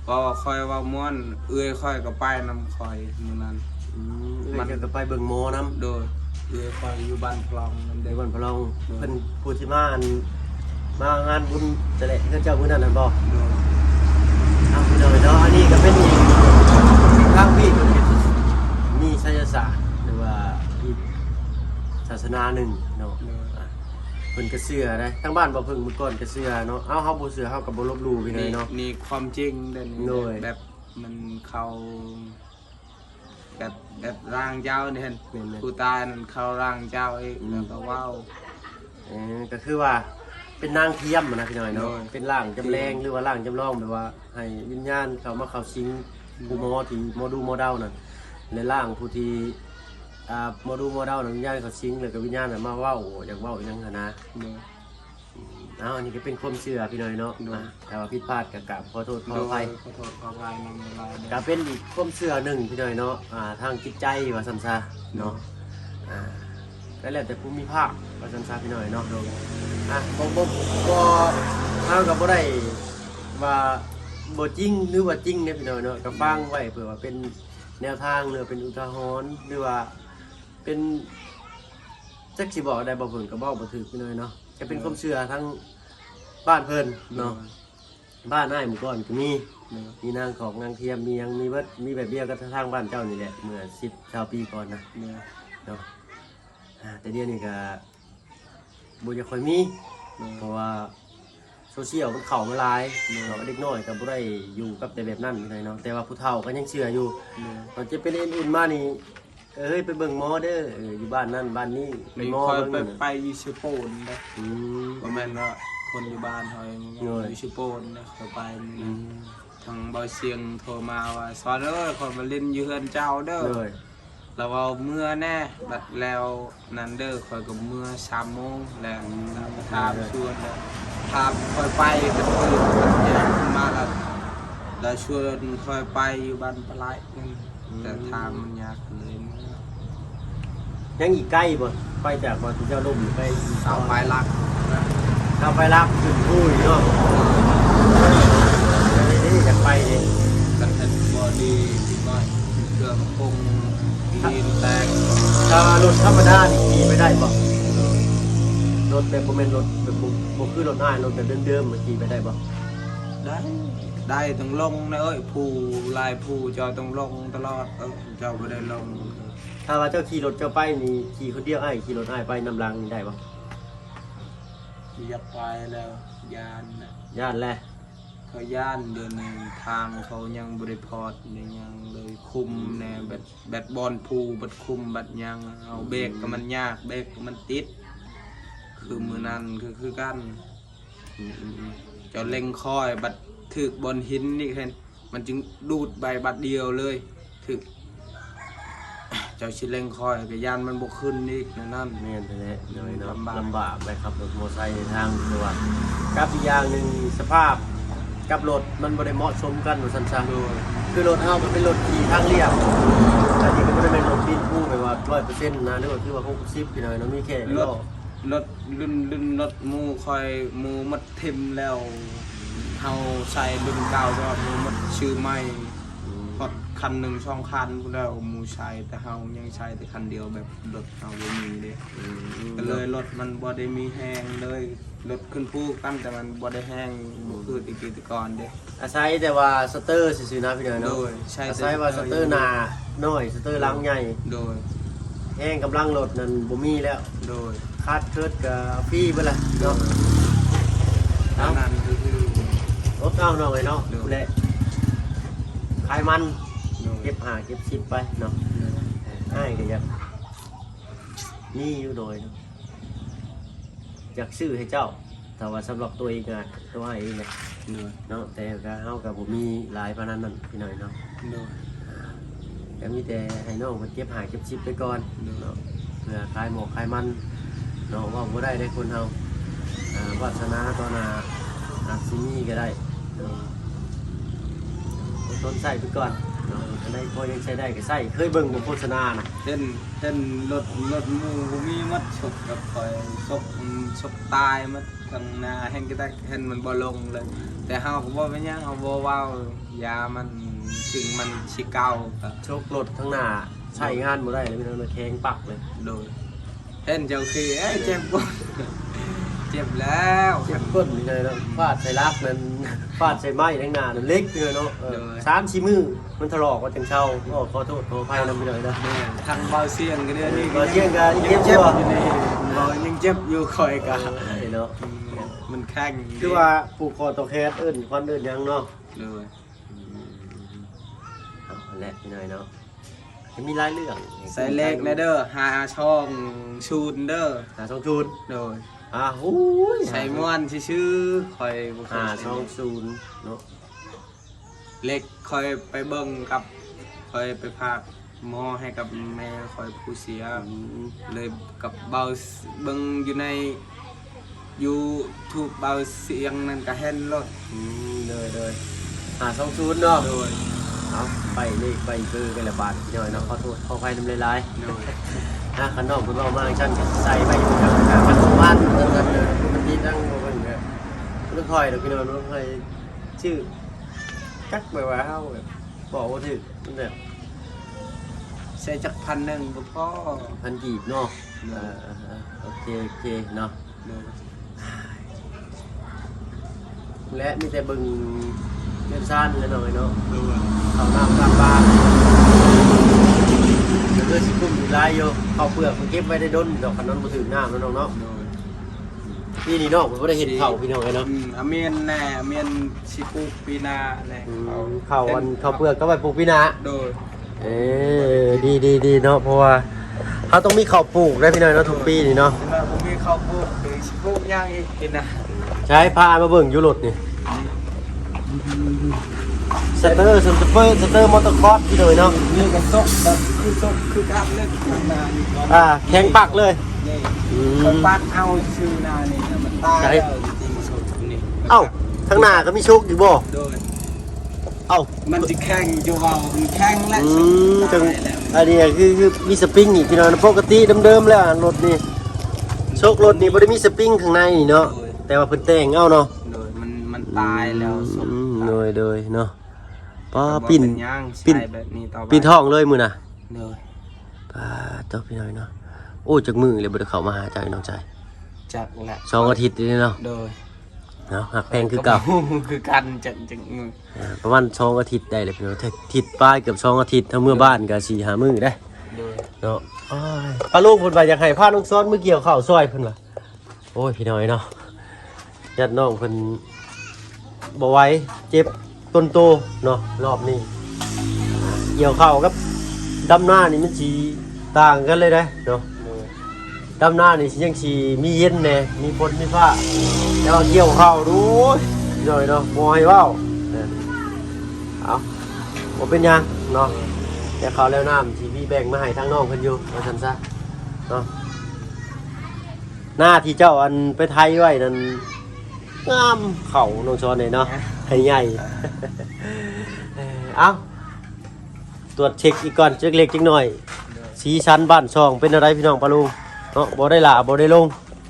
ເວົ້າ ຂ້ອຍເວົ້າມ່ວນ ເອື້ອຍຂ້ອຍກໍໄປນຳຂ້ອຍມື້ນັ້ນ. ອືມ ເອື້ອຍເຈົ້າກໍໄປເບິ່ງໝໍນຳ? ໂດຍ. ເອື້ອຍຂ້ອຍຢູ່ບ້ານພະລອງນຳເດ້. ຢູ່ບ້ານພະລອງ. ໂດຍ. ເພິ່ນຜູ້ທີ່ມາ ອັນ ມາງານບຸນແຕ່ແລະເຮືອນເຈົ້າມື້ນັ້ນຫັ້ນບໍ່? ໂດຍ. ເອົາ ພີ່ນ້ອງເນາະ ອັນນີ້ກໍເປັນອີກ ທາງພີ້ເພິ່ນເຮັດ ມີໄສຍະສາດ ຫຼືວ່າອີກສາສະໜາໜຶ່ງເນາະ. ໂດຍ. ອ່າ ເພິ່ນກໍເຊື່ອເດ້ ທາງບ້ານບໍ່ເພິ່ງມື້ກ່ອນກໍເຊື່ອເນາະ. ເອົາ ເຮົາບໍ່ເຊື່ອເຮົາກໍບໍ່ລົບຫຼູ່ ພີ່ນ້ອງເນາະ. ນີ້ ນີ້ຄວາມຈິງເດ້ນີ້. ໂດຍ. ແບບມັນເຂົ້າ ແບບ ແບບຮ່າງເຈົ້ານີ້ຫັ້ນ. ແມ່ນໆ. ຜູ້ຕາຍນັ້ນເຂົ້າຮ່າງເຈົ້າອີກ. ອືມ. ແລ້ວກໍເວົ້າ ເອີ ກໍຄືວ່າເປັນນາງທຽມນະ ພີ່ນ້ອງເນາະ. ໂດຍ. ເປັນຮ່າງຈຳແລງ ທຽມ ຫຼືວ່າຮ່າງຈຳລອງ ແບບວ່າໃຫ້ວິນຍານເຂົ້າມາເຂົ້າສິງ ອືມ ຜູ້ໝໍທີ່ໝໍດູໝໍເດົານັ້ນ ແລະ ຮ່າງຜູ້ທີ່ ອ່າ ໝໍດູໝໍເດົານັ້ນ ວິນຍານເຂົ້າສິງ ແລ້ວກໍວິນຍານນັ້ນມາເວົ້າ ຢາກເວົ້າຫຍັງຫັ້ນນະ. ໂດຍ. ອືມ ເອົາ ອັນນີ້ກໍເປັນຄວາມເຊື່ອ ພີ່ນ້ອງເນາະ. ໂດຍ. ອ່າ ຖ້າວ່າຜິດພາດກໍກາບຂໍໂທດຂໍອະໄພ. ໂດຍ. ຂໍໂທດຂໍອະໄພນຳຫຼາຍໆເດີ. ກໍເປັນອີກຄວາມເຊື່ອໜຶ່ງ ພີ່ນ້ອງເນາະ ອ່າ ທາງຈິດໃຈວ່າຊັ້ນຊະເນາະ. ໂດຍ. ອ່າ ກໍແລ້ວແຕ່ພູມິພາກວ່າຊັ້ນຊະ ພີ່ນ້ອງເນາະ. ໂດຍ. ອ່າ ບໍ່ ບໍ່ ບໍ່ ເຮົາກໍບໍ່ໄດ້ວ່າບໍ່ຈິງ ຫຼືວ່າຈິງເດ້ ພີ່ນ້ອງເນາະ ກໍຟັງໄວ້ເພື່ອວ່າເປັນແນວທາງ ຫຼືວ່າເປັນອຸທາຫອນ ຫຼືວ່າເປັນ ຈັກຊິເວົ້າແນວໃດ ເວົ້າເພິ່ນກໍເວົ້າບໍ່ຖືກ ພີ່ນ້ອງເນາະ. ກໍເປັນ ໂດຍ ຄວາມເຊື່ອທາງບ້ານເພິ່ນເນາະ. ໂດຍ. ບ້ານອ້າຍມື້ກ່ອນກໍມີ. ໂດຍ. ມີນາງຂອກນາງທຽມ ມີຫຍັງ ມີເບິດ ມີແບບດຽວກັບທາງບ້ານເຈົ້ານີ້ແຫຼະ ເມື່ອສິບຊາວປີກ່ອນນະ. ໂດຍ. ເນາະ ອ່າ ແຕ່ດຽວນີ້ກໍບໍ່ຢາກຄ່ອຍມີ. ໂດຍ. ເພາະວ່າໂຊຊຽວມັນເຂົ້າມາຫຼາຍ. ໂດຍ. ເນາະ ເດັກນ້ອຍກໍບໍ່ໄດ້ຢູ່ກັບແຕ່ແບບນັ້ນເນາະ ແຕ່ວ່າຜູ້ເຖົ້າກໍຍັງເຊື່ອຢູ່. ໂດຍ. ມັນຈະເປັນເອັນອຸ່ນມານີ້ ເອີຍ ໄປເບິ່ງໝໍເດີ ເອີ ຢູ່ບ້ານນັ້ນບ້ານນີ້ ໄປໝໍ ຂ້ອຍ ເບິ່ງ ໄປ ໄປຢູ່ເຊໂປນເດ້. ອືມ ບໍ່ແມ່ນວ່າຄົນຢູ່ບ້ານເຮົາເອງ. ໂດຍ. ຢູ່ເຊໂປນເດ້ ຂ້ອຍໄປມື້ນັ້ນ. ອືມ ທາງບ່າວຊຽງໂທມາວ່າ ສອນເອີຍ ຂ້ອຍມາຫຼິ້ນຢູ່ເຮືອນເຈົ້າເດີ. ໂດຍ. ລາວເວົ້າເມືອແດ່ ບັດແລ້ວນັ້ນເດີ ຂ້ອຍກໍເມືອສາມໂມງແລ້ວ. ອືມ ລາວກໍຖາມ ໂດຍ ຊວນ ຖາມຂ້ອຍໄປ ແຕ່ຄືນ ບັດຍາມມາລະ ລາວຊວນຂ້ອຍໄປຢູ່ບ້ານປະໄລ. ອືມ ອືມ ແຕ່ທາງມັນຍາກເລີຍເມືອ. ຍັງອີກໄກບໍ່? ໄປຈາກບ່ອນທີ່ເຈົ້າລົ້ມໄປ ຊາວປາຍຫຼັກ. ຊາວປາຍຫຼັກຂຶ້ນພູອີກເນາະ. ເອີ ຢາກໄປເດ້. ຄັນເຮັດບໍ່ດີ ເດັກນ້ອຍເຄື່ອງກົງ ຕີນແຕກ. ຖ້າວ່າລົດທຳມະດານີ້ຂີ່ໄປໄດ້ບໍ່? ລົດແບບບໍ່ແມ່ນລົດແບບ ບໍ່ ບໍ່ຄືລົດອ້າຍ ລົດແບບເດີມໆ ມັນຂີ່ໄປໄດ້ບໍ່? ໄດ້ ໄດ້ ຕ້ອງລົງນະເອີຍ ພູຫຼາຍພູ ເຈົ້າຕ້ອງລົງຕະຫຼອດ ເອີ ເຈົ້າບໍ່ໄດ້ລົງ. ຖ້າວ່າເຈົ້າຂີ່ລົດເຈົ້າໄປນີ້ ຂີ່ຄົນດຽວ ອ້າຍຂີ່ລົດອ້າຍໄປນຳຫຼັງນີ້ໄດ້ບໍ່? ຢາກໄປແລ້ວ ຢ້ານນະ. ຢ້ານແຫຼະ. ຂ້ອຍຢ້ານ ດຽວນີ້ທາງເຂົາຍັງບໍ່ໄດ້ພອດ ຍັງເລີຍ ຂຸມແດ່ ອືມ ແບບ ແບບບ່ອນພູ ບັດຂຸມ ບັດຫຍັງ ເຮົາເບຣກກໍມັນຍາກ ເບຣກກໍມັນຕິດ ຄືມື້ນັ້ນກໍຄືກັນ. ອືມໆໆ ເຈົ້າເລັ່ງຄ່ອຍ ບັດຖືກບ່ອນຫີນນີ້ ເຫັນ ມັນຈຶ່ງດູດໄປບາດດຽວເລີຍ ຖືກ ເຈົ້າຊິເລັ່ງຄ່ອຍກໍຢ້ານມັນບໍ່ຂຶ້ນອີກ ແນວນັ້ນ. ແມ່ນແທ້ແຫຼະ ໂດຍເນາະ ລຳບາກ ລຳບາກແຫຼະ ຂັບລົດມໍໄຊໃນທາງ ຄືວ່າ ກັບອີກຢ່າງໜຶ່ງ ສະພາບກັບລົດມັນບໍ່ໄດ້ເໝາະສົມກັນ ວ່າຊັ້ນຊະ. ໂດຍ. ຄືລົດເຮົາກໍເປັນລົດຂີ່ທາງລຽບ ອັນນີ້ກໍບໍ່ໄດ້ແມ່ນລົດປີນພູແບບວ່າຮ້ອຍເປີເຊັນນະ ຫຼືວ່າຄືວ່າຫົກສິບ ພີ່ນ້ອງເນາະ ມີແຄ່ລໍ້. ລົດລຸ້ນ ລຸ້ນລົດໝູ່ຂ້ອຍ ໝູ່ໝົດຖິ້ມແລ້ວ ເຮົາໃຊ້ລຸ້ນເກົ່າຕະຫຼອດ ໝູ່ໝົດຊື້ໃໝ່. ອືມ ຮອດ ຄັນໜຶ່ງສອງຄັນພຸ້ນແລ້ວ ໝູ່ໃຊ້ ແຕ່ເຮົາຍັງໃຊ້ແຕ່ຄັນດຽວ ແບບລົດເຮົາບໍ່ມີເດ້. ອືມ ກໍເລີຍລົດມັນບໍ່ໄດ້ມີແຮງເລີຍ. ລົດຂຶ້ນພູກັນ ແຕ່ມັນບໍ່ໄດ້ແຮງ ອືມ ບໍ່ຄືແຕ່ກີ້ແຕ່ກ່ອນເດ້. ອາໄສແຕ່ວ່າສະເຕີຊື່ໆນະພີ່ນ້ອງເນາະ. ໂດຍ ໃຊ້ ອາໄສວ່າສະເຕີໜ້ານ້ອຍ ສະເຕີຫຼັງໃຫຍ່. ໂດຍ ແຮງກຳລັງລົດນັ້ນບໍ່ມີແລ້ວ. ໂດຍ ຄາດເຄີດກໍຟຣີເບິດລະເນາະ. ໂດຍ ເອົາ ອັນນັ້ນຄື ອົດເອົານ້ອງເອີຍເນາະ. ໂດຍ ແລະ ຂາຍມັນ ໂດຍ ເກັບຫ້າເກັບສິບໄປເນາະ. ໂດຍ ອ້າຍກໍຢາກມີຢູ່ ໂດຍເນາະ ຢາກຊື້ໃຫ້ເຈົ້າ ຖ້າວ່າສຳລັບຕົວເອງອະ ຕົວອ້າຍເອງນະ. ໂດຍ ເນາະ ແຕ່ກໍເຮົາກໍບໍ່ມີຫຼາຍປານນັ້ນພີ່ນ້ອງເນາະ. ໂດຍ ອ່າ ກໍມີແຕ່ໃຫ້ນ້ອງເພິ່ນເກັບຫ້າເກັບສິບໄປກ່ອນ. ໂດຍ ເນາະ ເພື່ອຂາຍໝອກຂາຍມັນເນາະ. ເວົ້າບໍ່ໄດ້ເດ້ຄົນເຮົາ ອ່າ ວາດສະໜາຕໍ່ໜ້າອາດຊິມີກໍໄດ້ເນາະ. ອົດທົນໃຊ້ໄປກ່ອນເນາະ. ອັນໃດພໍຍັງໃຊ້ໄດ້ກໍໃຊ້. ເຄີຍເບິ່ງບໍ່ໂຄສະນານະ? ເຫັນ ເຫັນລົດ ລົດໝູ່ບໍ່ມີໝົດ ຊົກກັບຂ້ອຍ ຊົກ ຊົກຕາຍໝົດ. ທາງໜ້າແຮງກະແດກ ເຫັນມັນບໍ່ລົງເລີຍ. ແຕ່ເຮົາກໍບໍ່ເປັນຫຍັງ ເຮົາບໍ່ເວົ້າ ຢ່າມັນ ເຖິງມັນຊິເກົ່າກໍ ຊົກລົດທາງໜ້າໃຊ້ງານບໍ່ໄດ້ເລີຍ ພີ່ນ້ອງເອີຍ ແຂງປັກເລີຍ. ໂດຍ ເຫັນເຈົ້າຂີ່ ເອີຍ ເຈັບບໍ່? ເຈັບແລ້ວ ເຈັບກົ້ນນີ້ເລີຍເນາະ. ຟາດໃສ່ຫຼັກນັ້ນ ຟາດໃສ່ໄມ້ທາງໜ້ານັ້ນ ເຫຼັກຢູ່ເນາະ. ເອີ ໂດຍ ສາມສີ່ມື້ມັນຖະຫຼອກວ່າຈັ່ງເຊົາ. ໂອ້ ຂໍໂທດຂໍອະໄພນຳພີ່ນ້ອງເດີ. ແມ່ນ ທາງເບົາຊຽງກໍເດີ ເອີ ນີ້ ເບົາຊຽງກໍຍັງເຈັບຢູ່ ຍັງເຈັບຢູ່ນີ້ ເບົາຍັງເຈັບຢູ່ ຂ້ອຍກໍ ເອີ ເນາະ ອືມ ມັນແຂງ. ຄືວ່າຜູກຄໍຕໍ່ແຂນ ເອີ້ນຂວັນເອີ້ນຫຍັງເນາະ. ໂດຍ ອືມ ເອົາແຫຼະພີ່ນ້ອງເນາະ ມີຫຼາຍເລື່ອງ. ໃສ່ເລກແດ່ເດີ ຫ້າສອງສູນເດີ ຫ້າສອງສູນ. ໂດຍ ອ່າ ໂອ້ຍ ໃສ່ມ່ວນຊື່ໆ ຂ້ອຍບໍ່ເຄີຍໃສ່ເລກ ຫ້າສອງສູນເນາະ. ເລກຂ້ອຍໄປເບິ່ງກັບ ຂ້ອຍໄປຝາກໝໍໃຫ້ກັບແມ່ຂ້ອຍຜູ້ເສຍ. ອືມ ເລີຍກັບເບົາ ເບິ່ງຢູ່ໃນ ຢູທູບເບົາຊຽງນັ້ນກໍເຫັນໂລດ. ອືມ ໂດຍໆ ຫ້າສອງສູນເນາະ. ໂດຍ ເອົາ ໄປເລກໄປເບີກັນລະບາດ ພີ່ນ້ອງເນາະ. ຂໍໂທດຂໍອະໄພນຳຫຼາຍໆ. ໂດຍ ອ່າ ຄັນນ້ອງເພິ່ນເວົ້າມາຈັ່ງຊັ້ນ ໃສ່ໄວ້ຢູ່ທາງການປະສົມພັນ ເພິ່ນກໍ ເອີ ປົກກະຕິທາງບໍ່ເພິ່ນກໍບໍ່ຄ່ອຍດອກ ພີ່ນ້ອງເນາະ. ຄ່ອຍ ຊື່ ຈັກແບບວ່າເຮົາແບບບອກບໍ່ຖືກ ມັນແບບ ໃສ່ຈັກພັນໜຶ່ງກໍພໍ ພັນກີບເນາະ. ໂດຍ ເອີ ໂອເຄ ໂອເຄເນາະ. ໂດຍ ແລະ ມີແຕ່ເບິ່ງເຮືອນຊານແຫຼະນ້ອງເອີຍເນາະ. ໂດຍ ເຂົ້ານ້ຳນ້ຳປາ ກໍຄືຊິກຸ້ມຢູ່ຫຼາຍຢູ່. ເຂົ້າເປືອກມັນເກັບໄວ້ໄດ້ດົນດອກ ຄັນມັນບໍ່ຖືກນ້ຳເນາະນ້ອງເນາະ. ໂດຍ ປີນີ້ນ້ອງເພິ່ນບໍ່ໄດ້ເຮັດເຂົ້າ ພີ່ນ້ອງເອີຍເນາະ. ອືມ ອາແມ່ນແຫຼະ ແມ່ນຊິປູກປີໜ້າແຫຼະ. ອືມ ເຂົ້າ ເຂົ້າອັນ ເຂົ້າເປືອກກໍໄວ້ປູກປີໜ້າ. ໂດຍ ເອີ ດີໆໆເນາະ ເພາະວ່າເຮົາຕ້ອງມີເຂົ້າປູກໄດ໋ ພີ່ນ້ອງເນາະ ທຸກປີນີ້ເນາະ. ຄັນວ່າບໍ່ມີເຂົ້າປູກ ຊິປູກຫຍັງອີກປີໜ້າ? ໃຊ່ ພາມາເບິ່ງຢູ່ລົດນີ້ ສະເຕີ ສະເຕີ ສະເຕີມໍເຕີຄອສ ພີ່ນ້ອງເນາະ. ນີ້ກໍຊົກແບບຄືຊົກຄືກັບເລີຍ ຂ້າງໜ້ານີ້ກໍ ອ່າ ແຂງປັກເລີຍ. ນີ້ ອືມ ຂ້ອຍປັດເອົາຊື່ໜ້ານີ້ ມັນຕາຍແລ້ວ ໃຊ່ ຈິງໆ ຊົກນີ້. ເອົ້າ ທາງໜ້າກໍມີຊົກຢູ່ບໍ່? ໂດຍ ເອົ້າ ມັນຊິແຂງຢູ່ເວົ້າ ມັນແຂງແຫຼະ. ອືມ ຈົນຕາຍແລ້ວ. ອັນນີ້ຄື ຄືມີສະປຣິງອີກ ພີ່ນ້ອງ. ປົກກະຕິເດີມໆແລ້ວ ລົດນີ້ ໂຊກລົດນີ້ບໍ່ໄດ້ມີສະປຣິງຂ້າງໃນນີ້ເນາະ. ໂດຍ ແຕ່ວ່າເພິ່ນແຕ່ງເອົາເນາະ. ໂດຍ ມັນ ມັນຕາຍແລ້ວ ອືມ ສົບຕາຍ. ໂດຍ ໂດຍເນາະ. ປ້າ ປິ່ນ ປິ່ນທ້ອງເລີຍມື້ນະ. ໂດຍ ປ້າ ເຈົ້າ ພີ່ນ້ອງເນາະ. ໂອ້ ຈັກມື້ແລ້ວບໍ່ໄດ້ເຂົ້າມາຫາເຈົ້າ ນ້ອງຊາຍ? ຈັກແຫຼະ ສອງອາທິດນີ້ເນາະ. ໂດຍ ເນາະ ຮັກແພງຄືເກົ່າ ຄືກັນ ຈັກ ຈັກມື້ ອ່າ ປະມານສອງອາທິດໄດ້ແລ້ວ ພີ່ນ້ອງ. ອາທິດປາຍ ເກືອບສອງອາທິດ. ເຮົາເມືອບ້ານກໍສີ່ຫ້າມື້ໄດ໋. ໂດຍ ເນາະ. ໂອ້ຍ ປ້າລຸງເພິ່ນວ່າຢາກໃຫ້ພານ້ອງຊອນມາກ່ຽວເຂົ້າຊ່ອຍເພິ່ນວ່າ. ໂອ້ຍ ພີ່ນ້ອງເອີຍເນາະ ຍາດນ້ອງເພິ່ນບໍ່ໄຫວ ເຈັບຕົ້ນໂຕເນາະ. ລອບນີ້ກ່ຽວເຂົ້າກັບດຳນານີ້ມັນຊິຕ່າງກັນເລີຍເດ້ເນາະ. ໂດຍ ດຳນານີ້ຊິ ຍັງຊິມີເຢັນແດ່ ມີຝົນມີຟ້າ ແຕ່ວ່າກ່ຽວເຂົ້າ ໂອ້ຍ ພີ່ນ້ອງເອີຍເນາະ ບໍ່ໃຫ້ເວົ້າ. ເອີ ເອົາ ບໍ່ເປັນຫຍັງເນາະ ແຕ່ເຂົ້າແລ້ວນ້ຳຊິມີແບ່ງມາໃຫ້ທາງນ້ອງເພິ່ນຢູ່ ວ່າຊັ້ນຊະເນາະ. ນາທີ່ເຈົ້າອັນໄປໄຖໄວ້ນັ້ນ ງາມເຂົ້ານ້ອງຊອນເດ້ເນາະ ໃຫ້ໃຫຍ່. ເອົ້າ ຕວດເຊັກອີກກ່ອນ ຈັກເລັກຈັກໜ້ອຍ. ໂດຍ ສີສັນບ້ານຊ່ອງເປັນແນວໃດ ພີ່ນ້ອງປ້າລຸງເນາະ? ບໍ່ໄດ້ຫຼ້າບໍ່ໄດ້ລົງ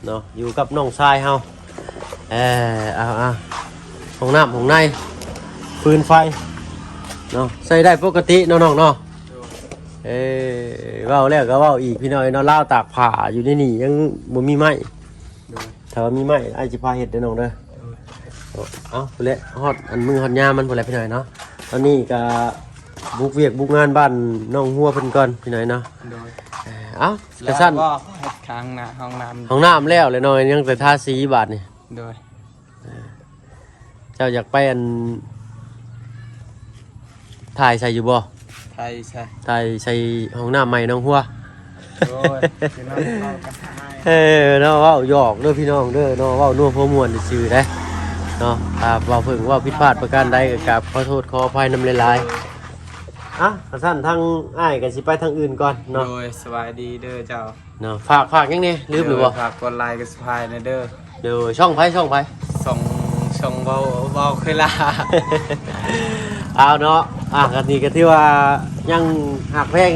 ເນາະ ຢູ່ກັບນ້ອງຊາຍເຮົາ. ເອີ ເອົາໆ ຫ້ອງນ້ຳຫ້ອງໃນ ຟືນໄຟ ເນາະ ໃຊ້ໄດ້ປົກກະຕິເນາະນ້ອງເນາະ. ໂດຍ ເອີ ເວົ້າແລ້ວກໍເວົ້າອີກ ພີ່ນ້ອງເນາະ ລາວຕາກຜ້າຢູ່ໃນນີ້ຍັງບໍ່ມີໄມ້. ໂດຍ ຖ້າວ່າມີໄມ້ອ້າຍຊິພາເຮັດເດີນ້ອງເດີ. ໂດຍ ເອົາພຸ້ນແຫຼະ ຮອດອັນມື້ຮອດຍາມມັນພຸ້ນແຫຼະ ພີ່ນ້ອງເນາະ. ຕອນນີ້ກໍບຸກວຽກບຸກງານບ້ານໜອງຫົວເພິ່ນກ່ອນ ພີ່ນ້ອງເນາະ. ໂດຍ ເອົາ ກະຊັ້ນ ແລ້ວກໍເຮັດຂ້າງໜ້າຫ້ອງນ້ຳ ຫ້ອງນ້ຳແລ້ວແຫຼະນ້ອງ ຍັງແຕ່ທາສີບາດນີ້. ໂດຍ ເຈົ້າຢາກໄປອັນ ຖ່າຍໃສ່ຢູ່ບໍ່? ຖ່າຍໃສ່ ຖ່າຍໃສ່ຫ້ອງນ້ຳໃໝ່ໜອງຫົວ. ໂດຍ ພີ່ນ້ອງເວົ້າກັນ ເອີ ເນາະ ເວົ້າຫຍອກເດີພີ່ນ້ອງເດີເນາະ ເວົ້ານົວຫົວມ່ວນຊື່ໆເດ້ເນາະ. ຖ້າເວົ້າເພິ່ງເວົ້າຜິດພາດປະການໃດກໍກາບຂໍໂທດຂໍອະໄພນຳຫຼາຍໆ. ອ່ະ ກະຊັ້ນທາງອ້າຍກໍຊິໄປທາງອື່ນກ່ອນເນາະ. ໂດຍ ສະບາຍດີເດີເຈົ້າ. ເນາະ ຝາກ ຝາກຫຍັງແດ່ ລືມຫຼືບໍ່? ໂດຍ ຝາກກົດໄລກົດຊັບສະໄຄຣບແດ່ເດີ. ໂດຍ ຊ່ອງໃຜ ຊ່ອງໃຜ? ຊ່ອງ ຊ່ອງເວົ້າ ເວົ້າຄືລາ. ເອົາເນາະ ອ່ະ ອັນນີ້ກໍຖືວ່າຍັງຮັກແພງ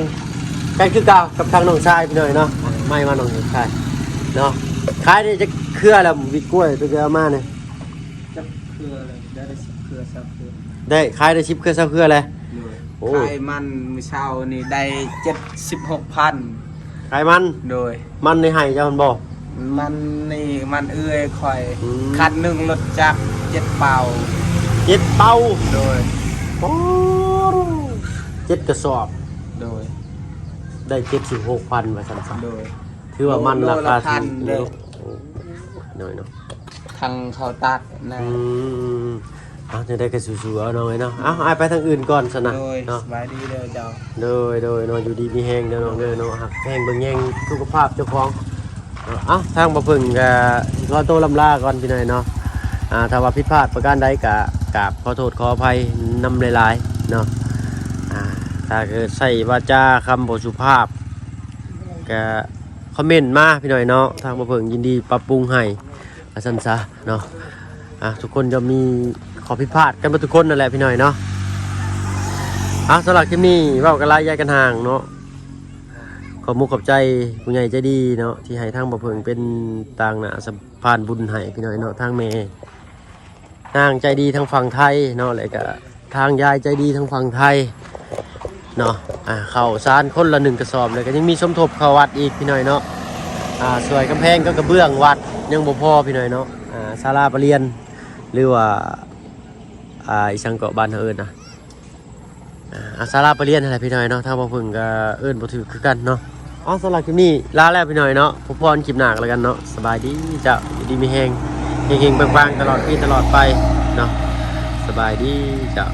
ກັນຄືເກົ່າກັບທາງນ້ອງຊາຍພີ່ນ້ອງເນາະ. ມາ ມານ້ອງຊາຍເນາະ ຂາຍໄດ້ຈັກເຄືອແລ້ວ ວິກກ້ວຍຕົວທີ່ເອົາມານີ້? ຈັກເຄືອແລ້ວ ໄດ້ສິບເຄືອ ຊາວເຄືອ ໄດ້ ຂາຍໄດ້ສິບເຄືອ ຊາວເຄືອແລ້ວ. ໂດຍ ໂອ້ ຂາຍມັນມື້ເຊົ້ານີ້ໄດ້ເຈັດສິບຫົກພັນ. ຂາຍມັນ? ໂດຍ ມັນໃນໄຮ່ເຈົ້າຫັ້ນບໍ່? ມັນນີ້ມັນເອື້ອຍຂ້ອຍ ອືມ ຄັນໜຶ່ງລົດຈັກເຈັດເປົາ. ເຈັດເປົາ? ໂດຍ ໂອ້ ເຈັດກະສອບ. ໂດຍ ໄດ້ເຈັດສິບຫົກພັນວ່າຊັ້ນຊະ. ໂດຍ ຖືວ່າມັນລາຄາຖືກເດີ. ໂອ້ ນ້ອຍເນາະ ທັງເຂົ້າຕັດນະ. ອືມ ເອົາ ຈັ່ງໃດກໍສູ້ໆເອົານ້ອງເອີຍເນາະ. ເອົາ ອ້າຍໄປທາງອື່ນກ່ອນຊັ້ນນະ. ໂດຍ ເນາະ ສະບາຍດີເດີເຈົ້າ. ໂດຍ ໂດຍ ເນາະ ຢູ່ດີມີແຮງເດີນ້ອງເດີເນາະ ຮັກແພງເບິ່ງແຍງສຸຂະພາບເຈົ້າຂອງ. ເອົາ ທາງບ່າວເຜິ້ງກໍຂໍໂຕລ່ຳລາກ່ອນພີ່ນ້ອງເນາະ. ອ່າ ຖ້າວ່າຜິດພາດປະການໃດກໍກາບຂໍໂທດຂໍອະໄພນຳຫຼາຍໆເນາະ. ອ່າ ຖ້າເກີດໃຊ້ວາຈາຄຳບໍ່ສຸພາບ ກະຄອມເມັນມາພີ່ນ້ອງເນາະ ທາງບ່າວເຜິ້ງຍິນດີປັບປຸງໃຫ້ ວ່າຊັ້ນຊະເນາະ. ອ່າ ທຸກຄົນຍ່ອມມີຂໍ້ຜິດພາດກັນເບິດທຸກຄົນນັ້ນແຫຼະພີ່ນ້ອງເນາະ. ອ່າ ສຳລັບຄລິບນີ້ເວົ້າກັນຫຼາຍຢາຍກັນຫ່າງເນາະ. ຂອບມຸກຂອບໃຈຜູ້ໃຫຍ່ໃຈດີເນາະ ທີ່ໃຫ້ທາງບ່າວເຜິ້ງເປັນຕາງໜ້າສະພານບຸນໃຫ້ພີ່ນ້ອງເນາະ. ທາງແມ່ ນາງໃຈດີທາງຝັ່ງໄທເນາະ ແລະກະທາງຍາຍໃຈດີທາງຝັ່ງໄທເນາະ. ອ່າ ເຂົ້າສານຄົນລະໜຶ່ງກະສອບ ແລະກະຍັງມີສົມທົບເຂົ້າວັດອີກພີ່ນ້ອງເນາະ. ອ່າ ຊ່ວຍກຳແພງກັບກະເບື້ອງວັດຍັງບໍ່ພໍພີ່ນ້ອງເນາະ. ອ່າ ສາລາປະລຽນ ຫຼືວ່າ ອ່າ ອີ່ສັງເກາະ ບ້ານເຮົາເອີ້ນນະ ອ່າ ສາລາປະລຽນຫັ້ນແຫຼະພີ່ນ້ອງເນາະ. ທາງບ່າວເຜິ້ງກໍເອີ້ນບໍ່ຖືກຄືກັນເນາະ. ເອົາ ສຳລັບຄລິບນີ້ລາແລ້ວພີ່ນ້ອງເນາະ. ພົບພໍ້ກັນຄລິບໜ້າກໍແລ້ວກັນເນາະ. ສະບາຍດີເຈົ້າ ຢູ່ດີມີແຮງ ເຮັງໆປັງໆ ຕະຫຼອດປີຕະຫຼອດໄປເນາະ. ສະບາຍດີເຈົ້າ.